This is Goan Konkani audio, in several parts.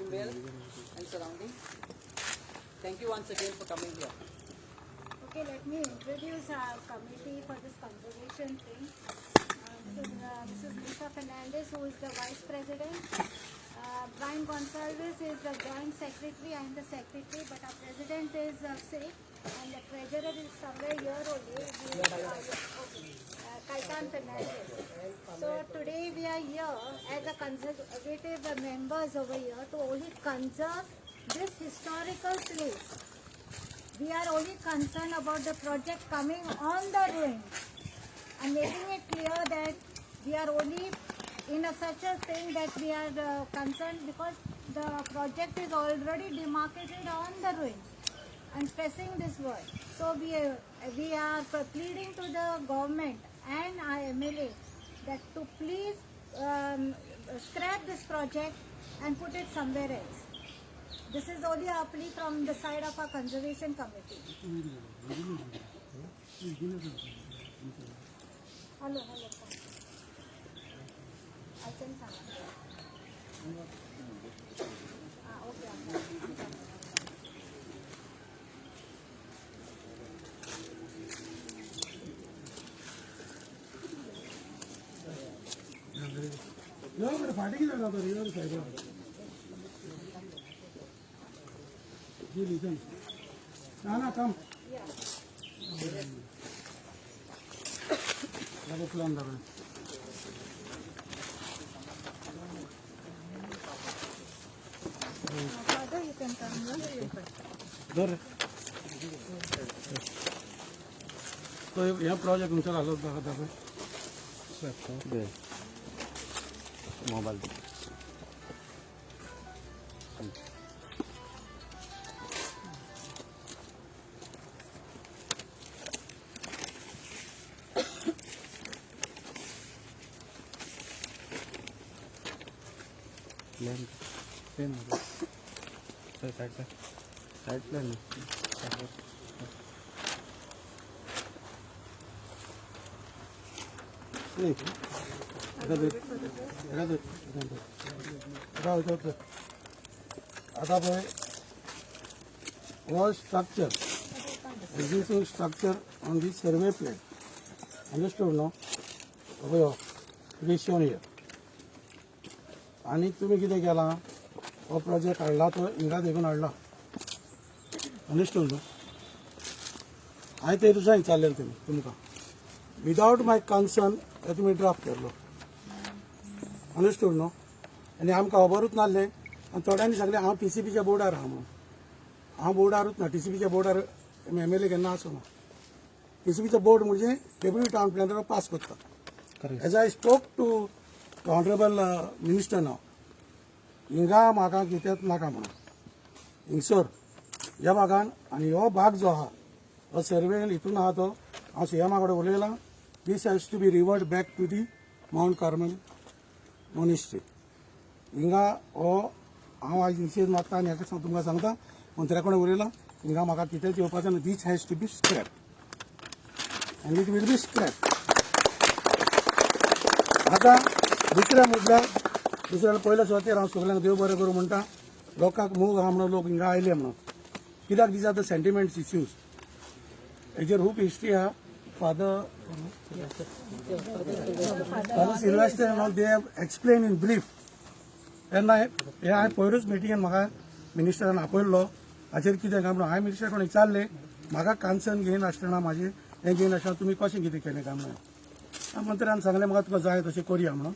Anchembel and surrounding. Thank you once again for coming here. Okay, let me introduce our committee for this conservation thing. This is Lisa Fernandez, who is the vice president. Brian Gonsalves is the joint secretary. I am the secretary, but our president is sick, and the treasurer is somewhere here only. Okay. Kaitan Fernandez. So today we are here as a conservative members over here to only conserve this historical place. We are only concerned about the project coming on the ruins and making it clear that we are only in a such a thing that we are concerned because the project is already demarcated on the ruins and stressing this word. So we are pleading to the government and our MLA that to please scrap this project and put it somewhere else. This is only our plea from the side of our conservation committee. Hello, hello. I can come. Ah, okay. I'm coming. यो बरं फाटी कितें जाता रे सायडा जी लिसन ना ना कम दाखव प्लॅन दाखव. Father, you can come here. धर तो हे प्रोजेक्ट तुमचो घालो दाखय दाखय. Mobile. Plan plan sir side sir side plan. एका धर एका धर राव राव. आता पळय हो structure, existing structure on the survey plan, understood न्हू? पळय हो it is shown here. आनी तुमी कितें केलां, हो प्रोजेक्ट हाडला तो हिंगा देखून हाडला, अंडरस्टूड न्हू? हांवें ते दिसा विचारलेलें तुमी तुमकां विदावट माय कन्सर्न हे तुमी ड्राफ्ट केल्लो, अंडरस्टूड न्हू? आनी आमकां खबरूच नासलें. आनी थोड्यांनी सांगलें हांव टीसीपीच्या बोर्डार आहा म्हणून. हांव बोर्डारूच ना, टीसीपीच्या बोर्डार एमएलए केन्ना आसना. टीसीपीचो बोर्ड म्हणजे डेप्युटी टावन प्लॅनर पास करता. As I spoke to honourable minister नाव, हिंगा म्हाका कित्याक नाका म्हणून हिंगसर ह्या भागान. आनी हो भाग जो आहा हो सर्वे हितून आहा तो हांव सीएमा कडेन उलयलां. This has to be revert back to the Mount Carmel monastery. हिंगा हो हांव आयज निशेध मागता आनी हेका तुमकां सांगता, मंत्र्या कडेन उलयलां, हिंगा म्हाका कितेंच येवपाचें ना. This has to be scrap and it will be scrap. आतां दुसऱ्या म्हटल्यार दुसऱ्या पयल्या सुवातेर हांव सगल्यांक देव बरें करूं म्हणटा. लोकांक मोग आहा म्हणून लोक हिंगा आयले म्हणून कित्याक these are the sentiments issues. हेजेर खूब हिस्ट्री आहा. Father Sylvester and all they have explain in brief. तेन्ना हे हांवें पयरूच मिटिंगेन म्हाका मिनिस्टरान आपयल्लो हाचेर कितें काय म्हणून. हांवें मिनिस्टर कोण विचारलें, म्हाका कन्सर्न घेयनासतना म्हाजें हें घेयनासतना तुमी कशें कितें केलें काय म्हणून. मंत्र्यान सांगलें म्हाका तुका जाय तशें करुया म्हणून.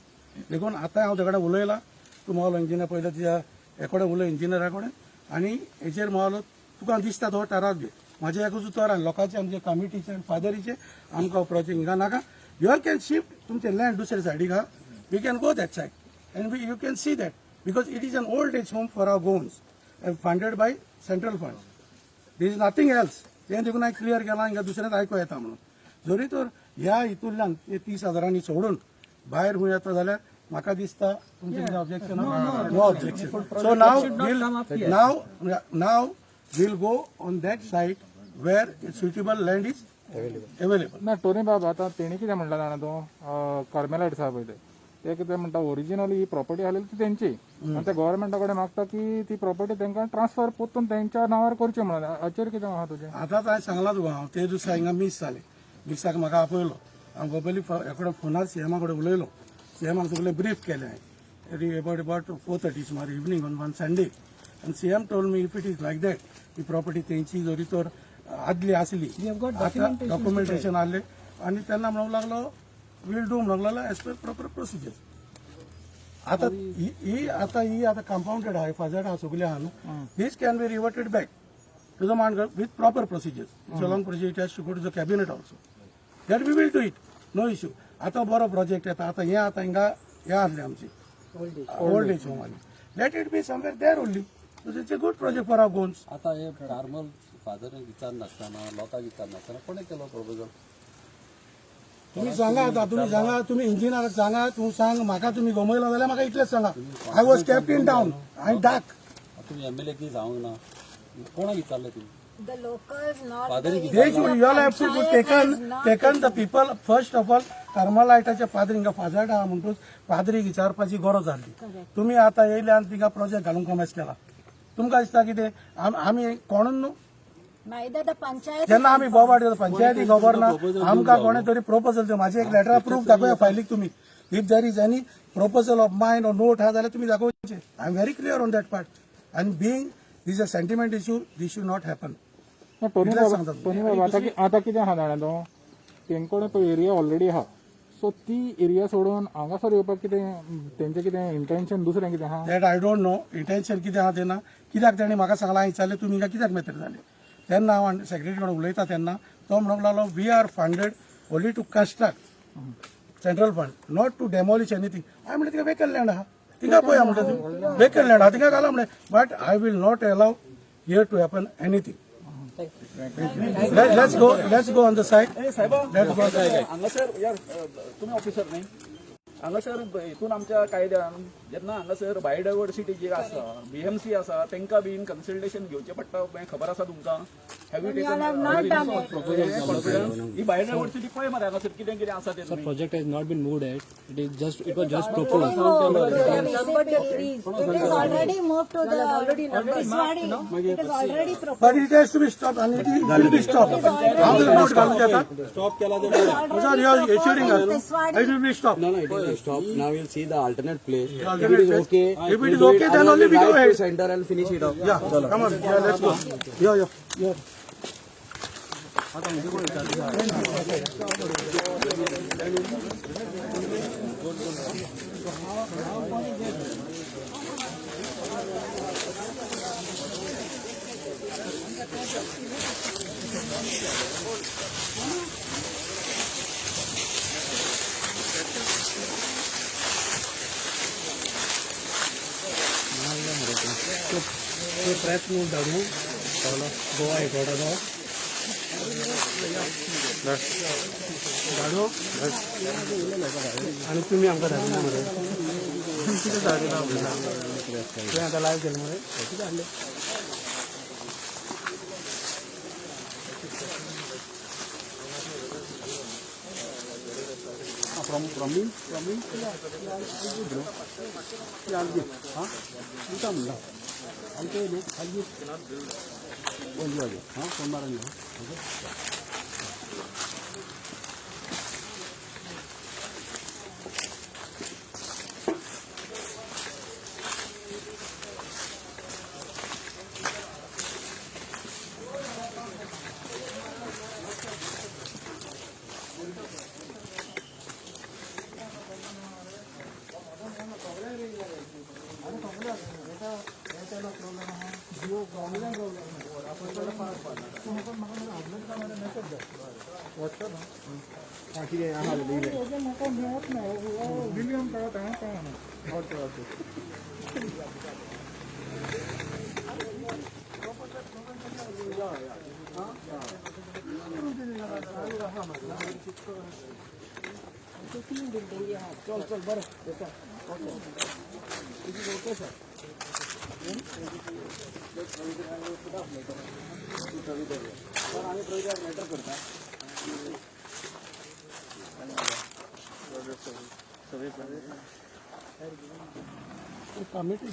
देखून आतां हांव तेका कडेन उलयलां. तूं म्हालो इंजिनियर पयलो तुज्या हे कडेन उलय इंजिनियरा कडेन आनी हेचेर म्हालो तुका दिसता तो ठराव घे. म्हाजें एकूच उतर आनी लोकांचे आमचे कमिटीचे आनी फादरीचे आमकां प्रोजेक्ट हिंगा नाका. You all can shift तुमचें लँड दुसरे सायडीक आहा. We can go that side and we you can see that because it is an old age home for our Goans funded by central funds. This is nothing else. तें देखून हांवें क्लियर केलां हिंगा दुसऱ्यांत आयको येता म्हणून. जरी तर ह्या हितूंतल्यान ते 30 हजारांनी सोडून भायर खंय येता जाल्यार म्हाका दिसता तुमचें कितें objection? No objection. So now we'll go on that side where suitable land is available. ना टोनी बाब, आतां तेणी कितें म्हणलां जाणा तूं, कार्मेलायट्स आहा पळय ते ते कितें म्हणटा, ओरिजिनली ही प्रॉपर्टी आसलेली ती तेंची आनी ते गव्हर्मेंटा कडेन मागता की ती प्रॉपर्टी तेंकां ट्रान्सफर परतून तेंच्या नांवार करची म्हणून. हाचेर कितें आहा तुजें? आतांच हांवें सांगलां तुका, हांव ते दिसा हिंगा मीस जालें, मिसाक म्हाका आपयलो. हांव गोबली एकडे फोनार सीएमा कडेन उलयलो. सीएमाक सगळें ब्रीफ केलें हांवें अबाउट 4:30 सुमार इवनींग ऑन वन संडे. आनी CM told me, if it is like that, he property तेंची जरी तर आदली आसली, आतां डॉक्युमेंटेशन आहले आनी तेन्ना म्हणूंक लागलो वील do म्हणूंक लागलो एज पर प्रॉपर प्रोसिजर. आता ही ही आता ही आता कंपाऊंडेड आहा, फाजर्ड आहा, सगळें आहा न्हू, this can be reverted back to the Mangaon with proper procedures. It's a long procedure, it has to go to the cabinet also. That we will do it, no issue. आतां बरो प्रोजेक्ट येता. आतां हें आतां हिंगा हें आहलें आमची ओल्ड एज होम आसली. Let it be somewhere there only. It's a good project for our Goans. आता हे कार्मल फादर विचार नासतना, लोकांक विचार नासतना कोणें केलो प्रपोजल? तुम्ही सांगा आता, तुम्ही सांगा, तुम्ही इंजिनियराक सांगा, तूं सांग म्हाका. तुमी गमयलो जाल्यार म्हाका इतलेंच सांगा, I was kept in down हांवें डाक तुमी एम एल ए की सांगूंक ना, कोणाक विचारलें तुमी? The locals, not Father the is- They should, you all have to Panchayat taken, has not- taken the people, first of all, कार्मलायटाचे पाद्री हिंगा फाजर्ड आहा म्हणटूच पाद्रीक विचारपाची गरज आहली. तुमी आतां येयले आनी तिंगा प्रोजेक्ट घालूंक कॉमेस केला. तुमकां दिसता कितें आमी कोणून न्हू. Neither the panchayat. जेन्ना आमी बोबाट पंचायती खबर ना आमकां कोणें तरी प्रोपोजल दिवं. म्हाजें एक लेटर प्रूफ दाखोवया फायलीक तुमी. If there is any proposal of mine or note आहा जाल्यार तुमी दाखोवचें. I am very clear on that part. आनी being this a sentiment issue, this should not happen. ना, टोनी इतलेंच बाबा, सांगता तुका. टोनी बाबा, आतां कितें आहा जाणा, तो तेंकडे पळय एरिया ऑलरेडी आहा, सो ती एरिया सोडून हांगासर येवपाक कितें तेंचें कितें इंटेन्शन दुसरें कितें आहा? That I don't know, intention कितें आहा तें ना. कित्याक तेणी म्हाका सांगलां, हांवें विचारलें तुमी हिंगा कित्याक मेत्र जाले, तेन्ना हांव सेक्रेटरी कडेन उलयता तेन्ना तो म्हणूंक लागलो, we are funded only to construct, central fund, not to demolish anything. हांवें म्हणलें तिका वेकल लँड आहा, तिंगा पळया म्हणलें, तूं वेकल लँड आहा तिंगा घाला म्हणलें, but I will not allow here to happen anything. Let's go, let's go on the side. साहेबा. Let's go on the side. हांगासर यार, तुमी ऑफिसर न्ही? हांगासर हितून आमच्या कायद्यान जेन्ना हांगासर बायोडायवर्सिटी जी आसा, बीएमसी आसा, तांकां बीन कन्सल्टेशन घेवचें पडटा हें खबर आसा तुमकां? Have you You all have not done it. Confidence he biodiversity पळय मरे हांगासर कितें कितें आसा तें तुमी. Project has not been moved yet. It was just proposed. It is already moved to the Tiswadi. It is already proposed. But it has to be stop आनी it will be stop. हांव नोट घालूं घेता. स्टॉप केला. It is already you are assuring proposed in us. Tiswadi. It will be stopped. No, no, it is stop. Now we'll see the alternate place. If Alternate it is place. okay, If it we'll is do okay, then only we go Otherwise, we'll write ahead. to center and finish it off. Yeah, come on, yeah, let's go. Yeah. प्रयत्न धाडू गोवा हायकोर्टाचो धाडू आनी तुमी आमकां धाडिना मरे. कितें धाडिना तुवें? आतां लायव्ह केलें मरे. कितें हाडलें? From from me from me हा दिता म्हणला आमचे न्हू खाली पणजे हा सोमवार. ओके. विलियम कळत हांवें कळना. Okay. Survey plan. Committee.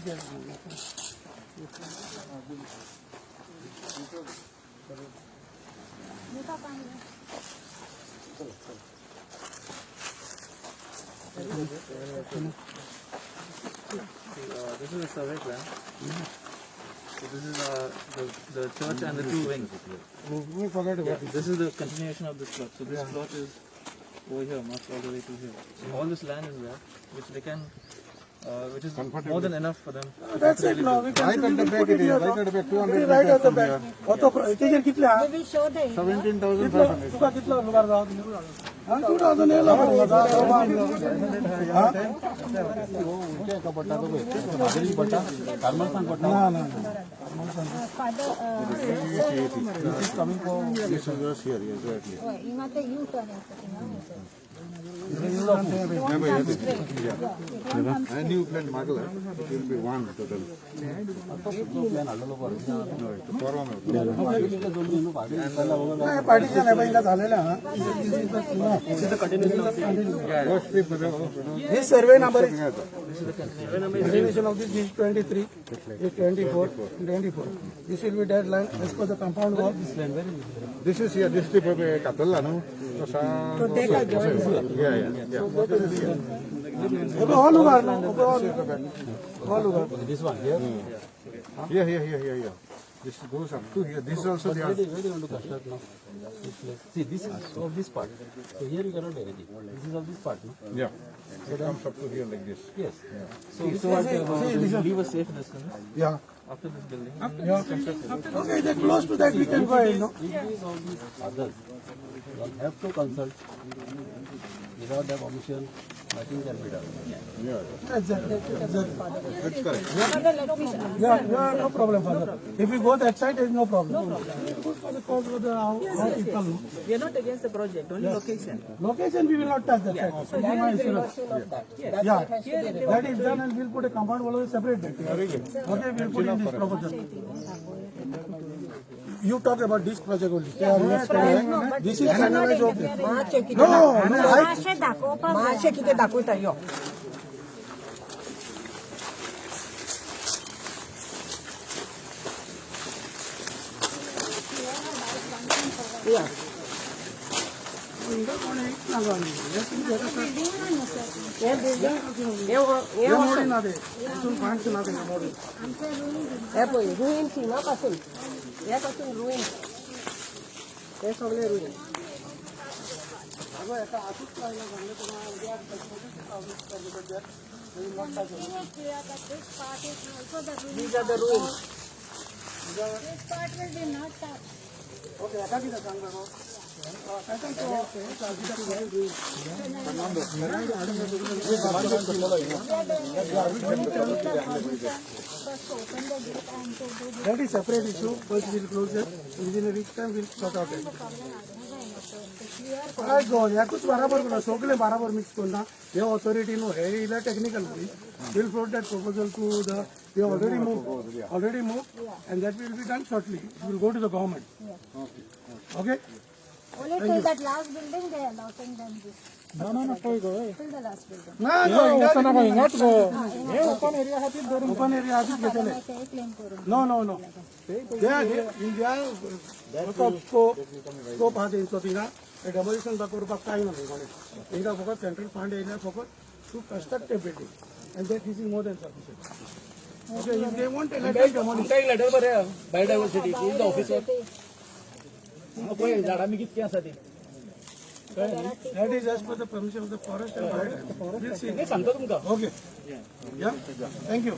This is a survey plan. So this is the church and the two wings. We forget about it. This is the continuation of this plot. So this plot is over here, marks all the way to here. So all this land is there, which they can, which is more than enough for them. That's it now. We can Right at the back it is, right at the back, 200 right at the meters back. from here. तेजेर कितले आहा? We will show the area. 17,500. तुका कितलो लुगार जावं? 2,000 येयला मरे. ना ना. Father, This is us here, exactly. हिंगा ते यू टर्न येता थिंगा. It won't come straight. Yeah, it won't come A new plan मागला, it will be one total. Partition आहे हिंगा झालेलं हा. This survey number is Variation of this is 23, is 24, 24. This will be that line as per the compound wall. This land, where is this? This is here, this strip of Katalla, no? Yeah, yeah, yeah. This is here. All over, no? All over. This one here. Here, here, here, here, here. This goes up to here. This is also But the where do you want to construct now? This place. See, this is of this part. So here you cannot do anything. This is of this part, no? Yeah. It comes up to here like this. Yes. So, leave a safe distance Yeah. after this building. Yeah. Okay, then close to that we can go ahead, no? If these all these others, you have to consult. Without their permission, nothing can be done. Yeah, Exactly. Exactly. that's correct. Father, let me Yeah, yeah, no problem, father. If we go that side, there is no problem. No problem. Go for the cause of the our people. No? We are not against the project, only location. Location we will not touch that side. So here is the Yeah, that is done and we'll put a compound wall separate. Okay, we'll put in this proposal. You talk about this project only. This is finalized. Okay. No, no, I मातशें दाखोवपाक जाय. मातशें कितें दाखयता यो. हे मोडी ना ते. इथून पांच ना ते मोडी. हे पळय रुईन हिंगा पासून हे पासून रुईन हे सगळे रुईन. This part is also the ruin. These are the ruins. This part will be not touched. Okay, आता कितें सांग बाबा? First open the gate and to do That is separate issue. First we'll close it. Within a week time we'll sort out it. the problem clear. काय गो ह्याकूच बराबर करना सगळे बराबर मिक्स करना हे ऑथॉरिटी न्हू हे इल्या technical. Will float that proposal to the they already move and that will be done shortly. It will go to the government. Okay. Only till that last building they are allowing them this. ना ना ना पळय गो. Till the last building. ना वचना खंय हिंगाच गो. हे ओपन एरिया खातीर धरून ओपन एरिया आधीच घेतले. ते क्लेम करून. No no no. They in their scope आहा तेंचो थिंगा डेमोलिशन करपाक कांय ना कोणें. हिंगा फकत सेंट्रल फंड येयल्या फकत to construct a building and that this is more than sufficient. Okay, if they want, let them demolish. तुमकां एक लेटर बरया बायोडायवर्सिटी is the officer. पळय झाडां बी कितकी आसा ती. That is as per the permission of the forest and wildlife. We'll see. नाही सांगता तुमकां. Okay. Yeah. Thank you.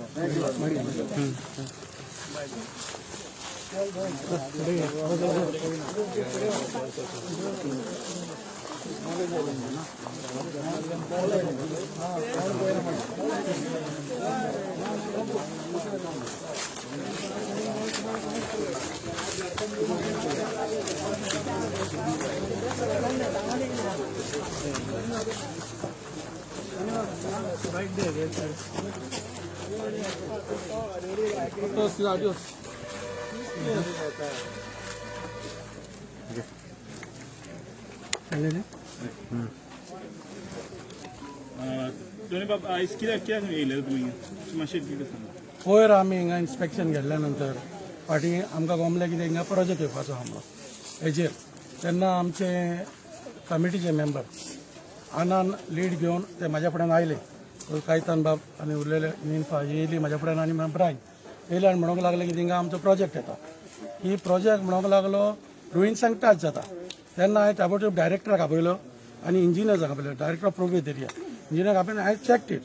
दोनी बाब, आयज कित्याक कित्याक येयले तुमी? मातशें कितें सांगा. पयर आमी हिंगा इन्स्पेक्शन गेल्ल्या नंतर फाटीं आमकां गोमलें कितें हिंगा प्रोजेक्ट येवपाचो आहा म्हणून हेजेर. तेन्ना आमचे कमिटीचे मेंबर आनान लीड घेवन ते म्हाज्या फुड्यान आयले. कायतान बाब आनी उरलेले निन्फा येयली म्हाज्या फुड्यान आनी ब्रायन येयले आनी म्हणूंक लागले की थिंगा आमचो प्रोजेक्ट येता. ही प्रोजेक्ट म्हणूंक लागलो रुइन्सांक टच जाता. तेन्ना हांवें ताबडतोब डायरेक्टराक आपयलो आनी इंजिनियर्साक आपयलो. डायरेक्टर ऑफ प्रोविदेरिया इंजिनियराक आपयलो. I checked it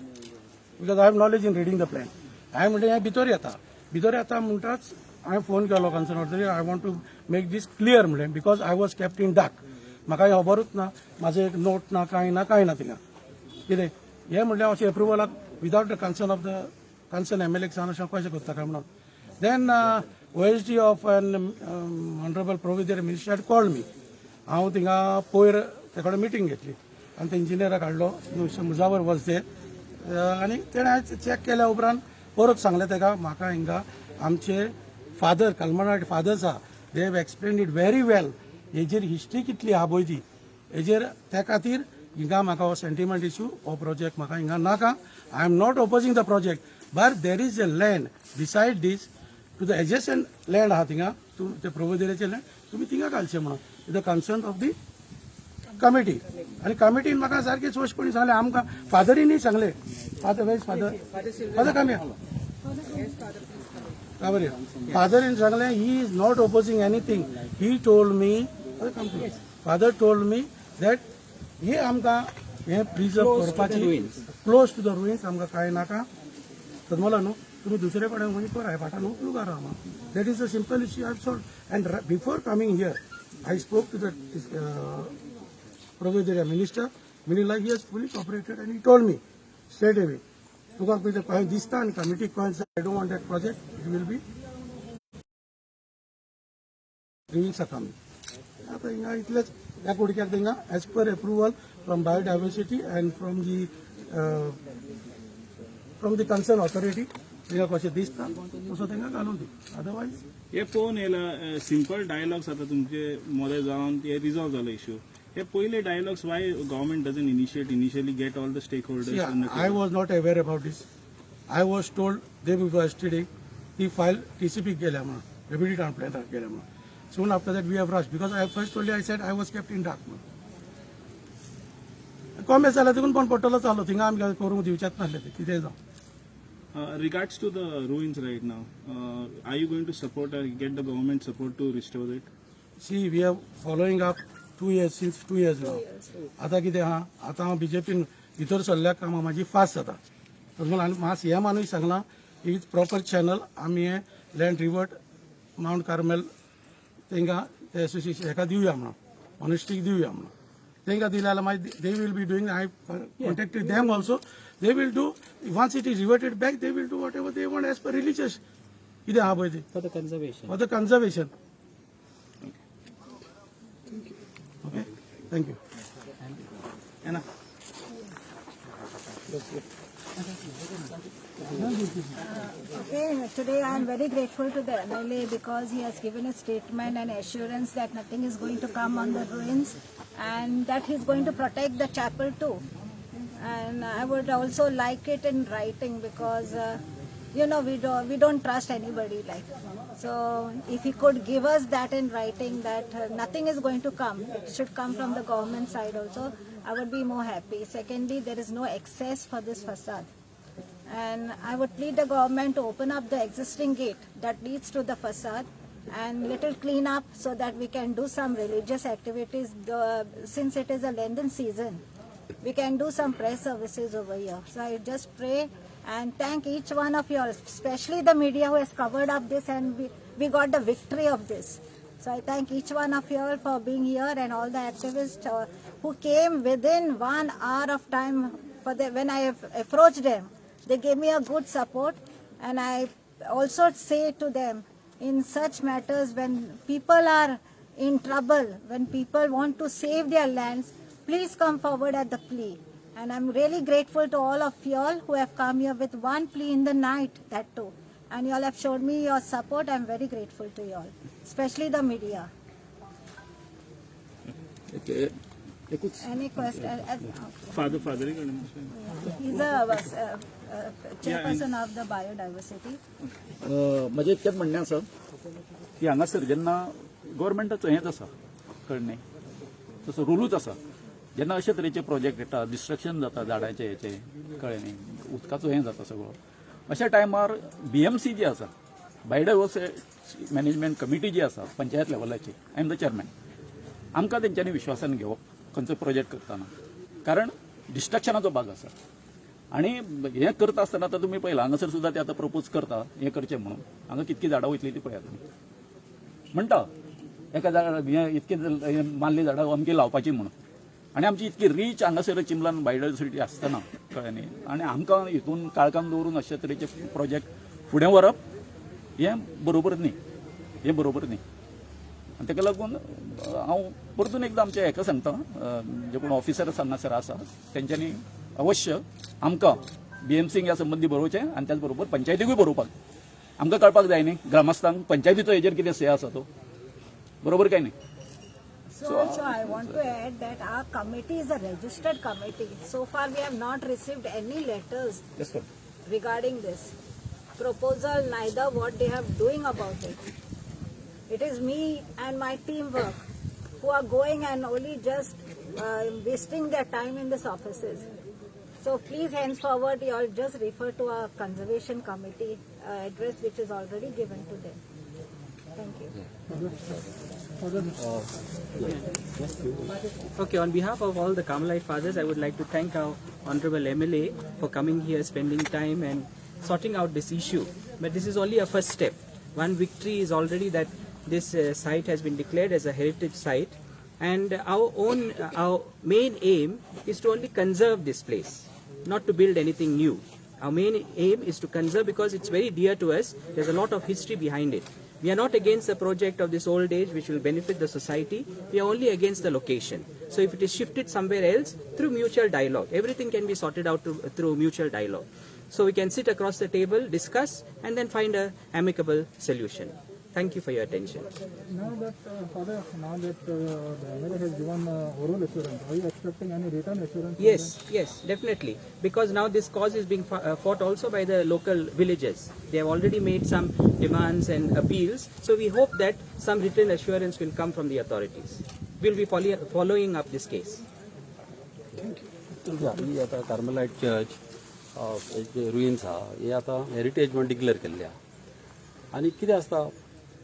because I have knowledge in reading the plan. हांवें म्हणलें हें भितर येता, भितर येता म्हणटाच हांवें फोन केलो concern authority. I want to make this clear म्हणलें, because I was kept in dark. म्हाका हें खबरूच ना, म्हाजो एक नोट ना, कांय ना, कांय ना. थिंगा कितें हें म्हणलें अशें एप्रुवलाक without the concern of the concern MLA सांग अशें कशें करता काय म्हणून. Then OSD of an honourable Provideira minister called me. हांव थिंगा पयर ते कडेन मिटींग घेतली आनी ते इंजिनियराक हाडलो, मिस्टर मुजावर वॉज there. आनी तेणें चॅक केल्या उपरांत परत सांगलें ताका, म्हाका हिंगा आमचे फादर कलमनाट फादर्स आहा, they have explain it very well. हेजेर हिस्ट्री कितली आहा पळय ती हेजेर. त्या खातीर हिंगा म्हाका हो सेंटिमेंट इशू, हो प्रोजेक्ट म्हाका हिंगा नाका. I am not opposing the project, but there is a land beside this to the adjacent land आहा थिंगा. तूं ते प्रोविदेराचें लँड तुमी थिंगा घालचें म्हणून the concern of the committee. आनी कमिटीन म्हाका सारकें स्पश्टपणी सांगलें, आमकां फादरीनय सांगलें. Father, where father? Father, come. खबर फादरीन सांगलें, he is not opposing anything. He told me, father told me that हे आमकां हें प्रिजर्व करपाची क्लोज टू the ruins आमकां कांय नाका. समजला न्हू? तुमी दुसरे कडेन खंय करा, फाटान उपयोग करा. That is a simple issue I solve. And before coming here I spoke to the Provideria minister, meaning like he has fully cooperated and he told me straight away, तुका कितें खंय दिसता आनी कमिटीक खंय, I don't want that project, it will be ruins coming. आतां हिंगा इतलेच ह्या कुडक्याक थिंगा as per approval from biodiversity and from the concern authority थिंगा कशें दिसता तसो तांकां घालूं दी, अदरवायज हे पळोवन येयला सिंपल डायलॉग्स. आतां तुमचे मोदें जावन हे रिजॉल्व जालो इश्यू. हे पयले dialogues why government doesn't initiate initially, get all the stake See, holders? I was not aware about this. I was told day before yesterday ती फायल टीसीपी गेल्या म्हणून, डेप्युटी टाउन प्लॅनराक गेल्या म्हणून. Soon after that we have rush because I first only I said I was kept in dark म्हणून. कॉमेस जाल्यार तिकून पण पडटलो चालू थिंगा आमी करूंक दिवचेच नासले ते कितें जावं. Regards to the ruins right now, are you going to support or get the government support to restore it? See, we are following up 2 years, since 2 years now. आतां कितें आहा, आतां हांव बीजेपीन भितर सरल्या, कामां म्हाजी फास्ट जाता म्हणून. आनी म्हाका सीएमानूय सांगलां, विथ प्रॉपर चॅनल आमी हें लँड रिवर्ट मावंट कार्मेल तांकां ते एसोसिएशन हेका दिवया म्हणून, मॉनेस्ट्रीक दिवया म्हणून. तांकां दिलें जाल्यार मागीर they will be doing. I contacted them also. They will do. Once it is reverted back, they will do whatever they want as per religious कितें आहा पळय तें. For the conservation. For the conservation. Okay, thank you. Anna. Okay, today I am very grateful to the MLA because he has given a statement and assurance that nothing is going to come on the ruins and that he is going to protect the chapel too. And I would also like it in writing because we don't trust anybody, like, so if he could give us that in writing that nothing is going to come, it should come from the government side also, I would be more happy. Secondly, there is no access for this facade. And I would plead the government to open up the existing gate that leads to the facade and little clean up so that we can do some religious activities. Since it is a Lenten season, we can do some prayer services over here. So I just pray and thank each one of you all, especially the media who has covered up this and we got the victory of this. So I thank each one of you all for being here and all the activists who came within one hour of time when I have approached them. They gave me a good support, and I also say to them, in such matters when people are in trouble, when people want to save their lands, please come forward at the plea. And I'm really grateful to all of you all who have come here with one plea in the night, that too. And you all have showed me your support. I'm very grateful to you all, especially the media. Okay. एकूच. Any question? Father फादरी कडेन. He's a chairperson of the biodiversity. म्हजें इतकेंच म्हणणें आसा की हांगासर जेन्ना गव्हर्मेंटाचो हेंच आसा, कळ्ळें न्ही, तसो रुलूच आसा, जेन्ना अशे तरेचे प्रोजेक्ट येता, डिस्ट्रक्शन जाता झाडांचें हेचें, कळ्ळें न्ही, उदकाचो हें जाता सगळो, अशा टायमार बीएमसी जी आसा, बायोडायवर्सिटी मॅनेजमेंट कमिटी जी आसा panchayat लेवलाची, I am the chairman, आमकां तेंच्यांनी विश्वासान घेवप खंयचो प्रोजेक्ट करतना, कारण डिस्ट्रक्शनाचो भाग आसा. आणि हें करता आसतना आतां तुमी पळयलां, हांगासर सुद्दां ते आतां प्रपोज करता हें करचें म्हणून, हांगा कितकी झाडां वयतली ती पळयात तुमी. म्हणटा एका झाडा हें इतकी मारली झाडां अमकी लावपाची म्हणून, आनी आमची इतकी रीच हांगासर चिंबलान बायोडायवर्सिटी आसतना, कळ्ळें न्ही, आनी आमकां हितून काळखान दवरून अशे तरेचे प्रोजेक्ट फुडें व्हरप हें बरोबर न्ही, हें बरोबर न्ही. आनी ताका लागून हांव परतून एकदां आमच्या हेका सांगता, जे कोण ऑफिसर्स हांगासर आसा तेंच्यांनी अवश्य आमकां बीएमसीक ह्या संबंदी बरोवचें आनी त्याच बरोबर पंचायतीकूय बरोवपाक. आमकां कळपाक जाय न्ही ग्रामस्थांक पंचायतीचो हेजेर कितें से आसा तो, बरोबर काय न्ही? So also I want to add that our committee is a registered committee. So far we have not received any letters Yes, sir. Regarding this proposal, neither what they have doing about it. It is me and my teamwork who are going and only just wasting their time in these offices. So please henceforward you all just refer to our conservation committee address which is already given to them. Thank you. Okay, on behalf of all the Carmelite fathers, I would like to thank our Honorable MLA for coming here, spending time and sorting out this issue. But this is only a first step. One victory is already that this site has been declared as a heritage site, and our main aim is to only conserve this place, not to build anything new. Our main aim is to conserve because it's very dear to us. There's a lot of history behind it. We are not against the project of this old age which will benefit the society. We are only against the location. So if it is shifted somewhere else through mutual dialogue, everything can be sorted out through mutual dialogue. So we can sit across the table, discuss, and then find a amicable solution. Thank you for your attention. Now that, Father, now that the MLA has given oral assurance, are you expecting any written assurance? Yes, yes, definitely. Because now this cause is being fought also by the local villagers. They have already made some demands and appeals. So we hope that some written assurance will come from the authorities. We'll be following up this case. ही आतां कार्मेलायट चर्च जे रुइन्स आहा, हे आतां हेरिटेज म्हण डिक्लेअर केल्ले आहा. आनी कितें आसता,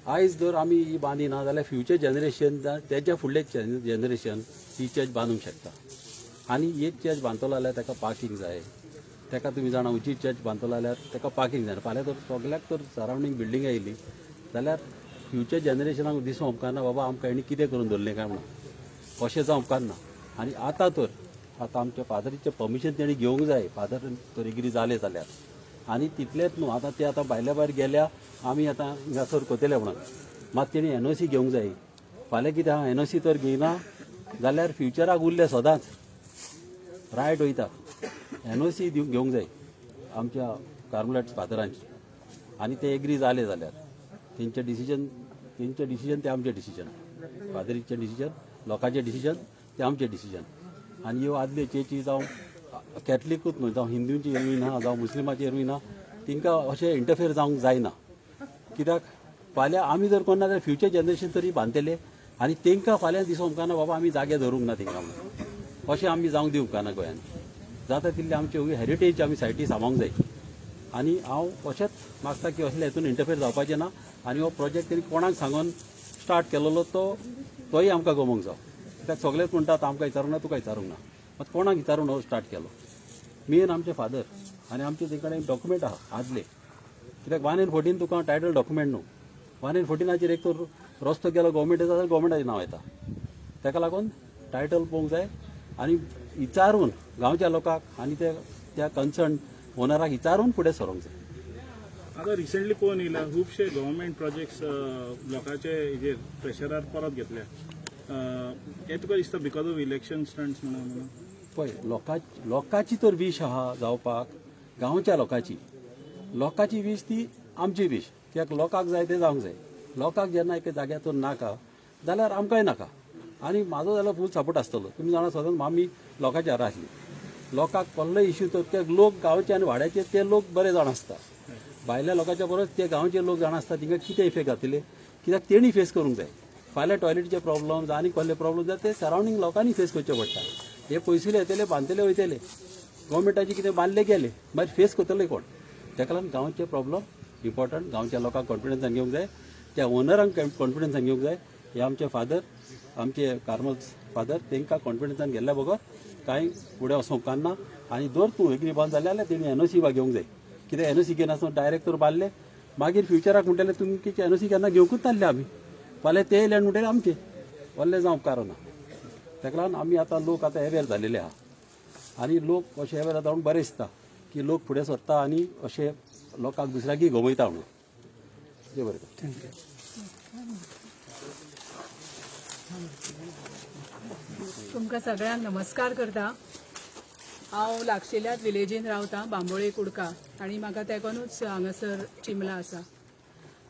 आयज जर आमी ही बांदिना जाल्यार फ्युचर जनरेशन, तेच्या फुडले जनरेशन ही चर्च बांदूंक शकता. आनी एक चर्च बांदतलो जाल्यार ताका पार्किंग जाय, ताका तुमी जाणा उंची चर्च बांदतलो जाल्यार ताका पार्किंग जाय. फाल्यां तर सगल्याक तर सरावंडींग बिल्डींग आयली जाल्यार फ्युचर जनरेशनाक दिसूंक उपकारना, बाबा आमकां हेणी कितें करून दवरलें काय म्हणून, अशें जावंक उपकारना. आनी आतां तर आतां आमच्या फादरीचें परमिशन तेणी घेवंक जाय, फादर तर एग्री जाले जाल्यार. आनी तितलेंच न्हू, आतां ते आतां भायल्या भायर गेल्या, आमी आतां हिंगासर कोतले म्हणून, मात तेणी एनओसी घेवंक जाय. फाल्यां कितें आहा, एनओसी तर घेयना जाल्यार फ्युचराक उरले सदांच रायट वयता. एनओसी दिवंक घेवंक जाय आमच्या कार्मलायट फादरांची, आनी ते एग्री जाले जाल्यार तेंचें डिसिजन, तेंचें डिसिजन तें आमचें डिसिजन, फादरीचें डिसिजन, लोकांचें डिसिजन तें आमचें डिसिजन. आनी ह्यो आदल्यो चेची जावं कॅथलिकूच न्हय, जावं हिंदूंची रुइन आहा, जावं मुस्लिमाची रुइन आहा, तिंकां अशें इंटरफेर जावंक जायना. कित्याक फाल्यां आमी जर कोन्ना जाल्यार फ्युचर जनरेशन तरी बांदतले, आनी तेंकां फाल्यां दिसूंक उपकारना बाबा आमी जागे धरूंक ना तेंकां म्हणून, अशें आमी जावंक दिवंक उपकारना गोंयांत. जाता तितली आमची हेरिटेज आमी सायटी सांबाळूंक जाय. आनी हांव अशेंच मागता की असले हेतून इंटरफेर जावपाचें ना. आनी हो प्रोजेक्ट तेणी कोणाक सांगून स्टार्ट केलेलो तोय आमकां गमोवंक जावो. कित्याक सगळेच म्हणटात आमकां विचारूंक ना, तुका विचारूंक ना, मात कोणाक विचारून हो स्टार्ट केलो? मेन आमचे फादर आनी आमचे ते कडेन डॉक्युमेंट आहा आदले. कित्याक 1 and 14 तुका टायटल डॉक्युमेंट न्हू, 1 and 14 एक तर रस्तो गेलो गव्हर्मेंटाचो जाल्यार गव्हर्मेंटाचें नांव येता. ताका लागून टायटल पळोवंक जाय आनी विचारून गांवच्या लोकांक आनी त्या कन्सर्न ओनराक विचारून फुडें सरोंक जाय. आतां रिसंटली पळोवन येयला खुबशे गव्हर्मेंट प्रोजेक्ट्स लोकांचे हेजेर प्रेशरार परत घेतल्या, हें तुका दिसता because of election stunts म्हणून? पळय, लोकांची तर वीश आहा जावपाक, गांवच्या लोकांची, लोकांची वीश ती आमची वीश. कित्याक लोकांक जाय तें जावंक जाय. लोकांक जेन्ना एका जाग्यार तर नाका जाल्यार आमकांय नाका. आनी म्हाजो जाल्यार फूल सपोर्ट आसतलो. तुमी जाणा सदांच आमी लोकांच्या आरा आसली, लोकांक कसलो इश्यू तर ते लोक गांवचे आनी वाड्याचे ते लोक बरे जाण आसता, भायल्या लोकांच्या बरोबर ते गांवचे लोक जाण आसता तिंका कितें इफेक्ट जातले, कित्याक तेणी फेस करूंक जाय. फाल्यां टॉयलेटीचे प्रॉब्लम आनी कसले प्रॉब्लम जाता ते सरावंडींग लोकांनी फेस करचे पडटा. हे पयसुले येतले बांदतले वयतले, गव्हर्मेंटाचे कितें बांदले गेले, मागीर फेस करतले कोण? ताका लागून गांवचे प्रॉब्लम इम्पॉर्टंट, गांवच्या लोकांक कॉन्फिडन्सान घेवंक जाय, त्या ओनरांक कॉन्फिडन्सान घेवंक जाय. हे आमचे फादर, आमचे कार्मल फादर, तांकां कॉन्फिडन्सान गेल्ल्या बगर कांय फुडें वचूंक उपकारना. आनी जर तूं एग्री बांद जालें जाल्यार तेणी एनओसी बा घेवंक जाय, कित्याक एनओसी घेनासतना डायरेक्ट तर बांदले मागीर फ्युचराक म्हणटले तुमी एनओसी केन्ना घेवंकूच नासले आमी, फाल्यां ते येयले म्हणटले आमचे व्हडलें जावंक उपकारना. ताका लागून आमी आतां लोक आतां अवेर जालेले आहा आनी लोक अशे अवेर जाता म्हणून बरें दिसता की लोक फुडें सरता आनी अशे लोकांक दुसऱ्याकय गमयता म्हणून. देव बरें करूं. Thank you. तुमकां सगळ्यांक नमस्कार करता. हांव लागशिल्ल्याच विलेजीन रावता, बांबोळे कुडका, आनी म्हाका तेकोनूच हांगासर चिमला आसा.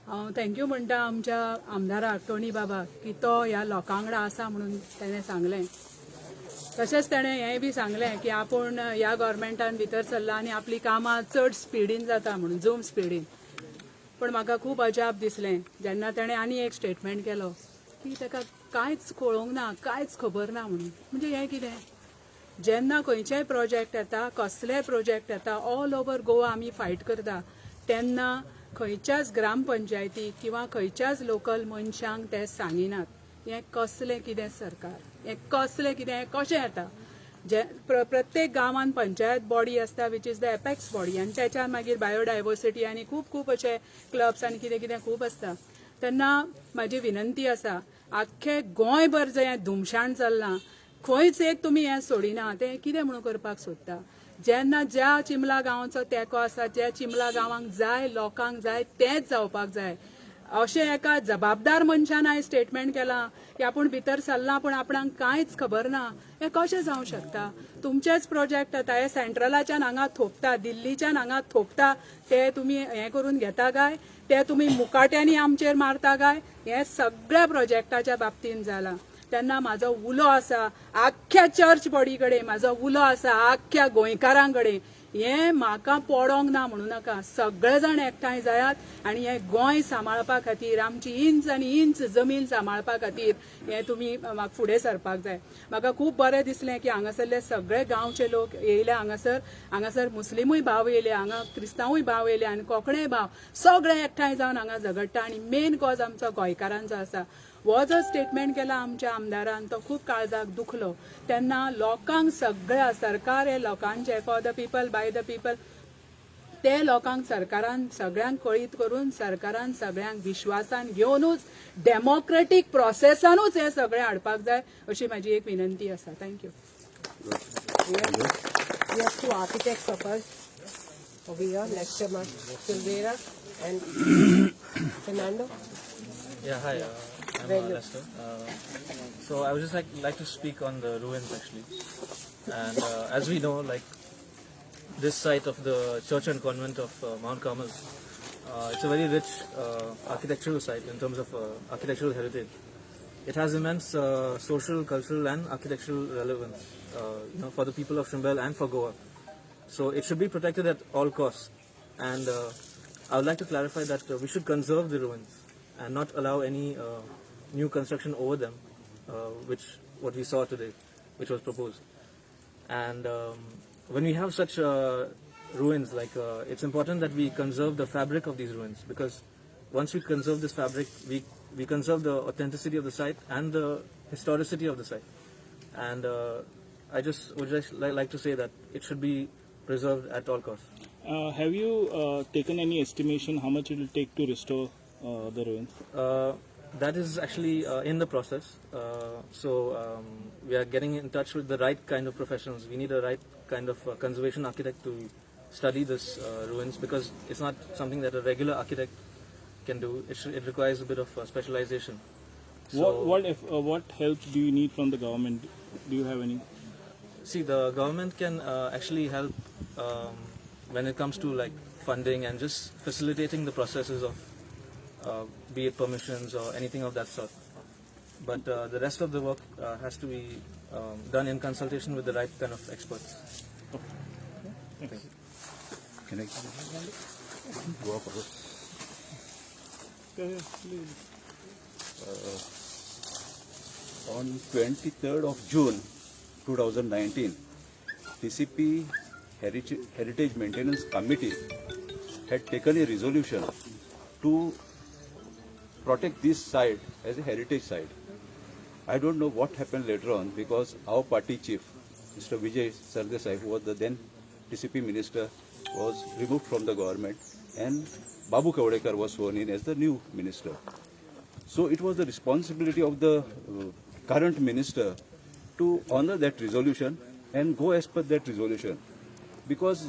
हांव thank you म्हणटा आमच्या आमदाराक टोनी बाबाक की तो ह्या लोकां वांगडा आसा म्हणून तेणें सांगलें. तशेंच तेणें हेंय बी सांगलें की आपूण ह्या गव्हर्मेंटान भितर सरला आनी आपलीं कामां चड स्पिडीन जाता म्हणून, झूम स्पिडीन. पण म्हाका खूब अजाप दिसलें जेन्ना तेणें आनी एक स्टेटमेंट केलो की ताका कांयच कळोंक ना, कांयच खबर ना म्हणून. म्हणजे हें कितें? जेन्ना खंयचेय प्रोजेक्ट येता, कसलेय प्रोजेक्ट येता, ऑल ओवर गोवा आमी फायट करता, तेन्ना खंयच्याच ग्रामपंचायतीक किंवा खंयच्याच लोकल मनशांक ते सांगिनात हें कसलें कितें सरकार, हें कसलें कितें, हें कशें येता. जे प्रत्येक गांवान पंचायत बॉडी आसता, which is the apex body, आनी त्याच्यान मागीर बायोडायवर्सिटी आनी खूब खूब अशे क्लब्स आनी कितें कितें खूब आसता. तेन्ना म्हाजी विनंती आसा, आख्खें गोंयभर जें हें धुमशाण चल्लां, खंयच एक तुमी हें सोडिना, तें कितें म्हणून करपाक सोदता? जेन्ना ज्या चिमला गांवाचो तेंको आसा, ज्या चिमला गांवांक जाय, लोकांक जाय, तेंच जावपाक जाय. अशें एका जबाबदार मनशान आयज स्टेटमेंट केलां की आपूण भितर सरला पूण आपणाक कांयच खबर ना, हें कशें जावंक शकता? तुमचेच प्रोजेक्ट आतां हे सेंट्रलाच्यान हांगा थोपता, दिल्लीच्यान हांगा थोपता, ते तुमी हें करून घेता काय? ते तुमी मुकाट्यांनी आमचेर मारता काय? हें सगळ्या प्रोजेक्टाच्या बाबतीन जालां. तेन्ना म्हाजो उलो आसा आख्ख्या चर्च बॉडी कडेन, म्हाजो उलो आसा आख्ख्या गोंयकारां कडेन, हें म्हाका पडोंक ना म्हणू नाका, सगळे जाण एकठांय जायात आनी हें गोंय सांबाळपा खातीर, आमची इंच आनी इंच जमीन सांबाळपा खातीर हें तुमी म्हाका फुडें सरपाक जाय. म्हाका खूब बरें दिसलें की हांगासरले सगळे गांवचे लोक येयले हांगासर, हांगासर मुस्लिमूय भाव येयले, हांगा क्रिस्तांवूय भाव येयले आनी कोंकणीय भाव, सगळे एकठांय जावन हांगा झगडटा. आनी मेन कॉज आमचो गोंयकारांचो आसा. हो जो स्टेटमेंट केला आमच्या आमदारान तो खूब काळजाक दुखलो. तेन्ना लोकांक सगळ्या सरकार हे लोकांचे, for the people by the people, ते लोकांक सरकारान सगळ्यांक कळीत करून, सरकारान सगळ्यांक विश्वासान घेवनूच, डेमोक्रेटीक प्रोसेसानूच हे सगळें हाडपाक जाय, अशी म्हाजी एक विनंती आसा. Thank you. We have two architects of us over here, Lester Silveira and Fernando. Yeah, hi. I'm Lester. So I would just like to speak on the ruins actually. And as we know, like this site of the church and convent of Mount Carmel, it's a very rich architectural site in terms of architectural heritage. It has immense social, cultural and architectural relevance, you know, for the people of Trimbel and for Goa. So it should be protected at all costs. And I would like to clarify that we should conserve the ruins and not allow any new construction over them, which what we saw today, which was proposed. And when we have such ruins, like it's important that we conserve the fabric of these ruins, because once we conserve this fabric, we conserve the authenticity of the site and the historicity of the site. And I just would just like to say that it should be preserved at all costs. Have you taken any estimation how much it will take to restore the ruins? That is actually in the process. So we are getting in touch with the right kind of professionals. We need a right kind of conservation architect to study this ruins, because it's not something that a regular architect can do. It requires a bit of specialization. So what help do you need from the government? Do you have any? See, the government can actually help when it comes to like funding and just facilitating the processes of be it permissions or anything of that sort. But the rest of the work has to be done in consultation with the right kind of experts. Okay. Thank you. Can I go up? Yeah, please. On 23rd of June 2019, TCP Heritage Maintenance Committee had taken a resolution to protect this site as a heritage site. I don't know what happened later on because our party chief, Mr. Vijay Sardesai, who was the then TCP minister, was removed from the government and Babu Kavdekar was sworn in as the new minister. So it was the responsibility of the current minister to honor that resolution and go as per that resolution. Because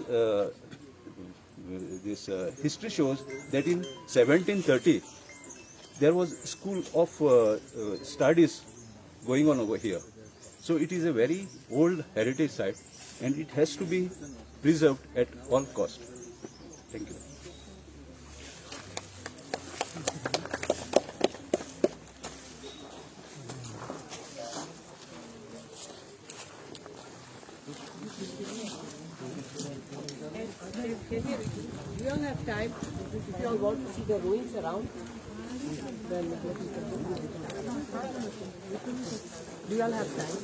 this history shows that in 1730, there was school of studies going on over here. So it is a very old heritage site and it has to be preserved at all cost. Thank you. Do you all have time? If you all want to see the ruins around, then do you all have time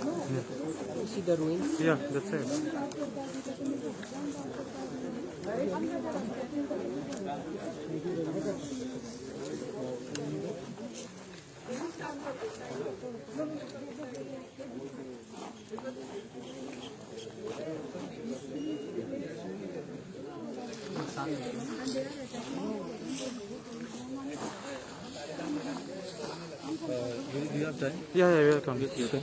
to see the ruins? Yeah, that's it. Do you have time? Yeah, we will come. Okay.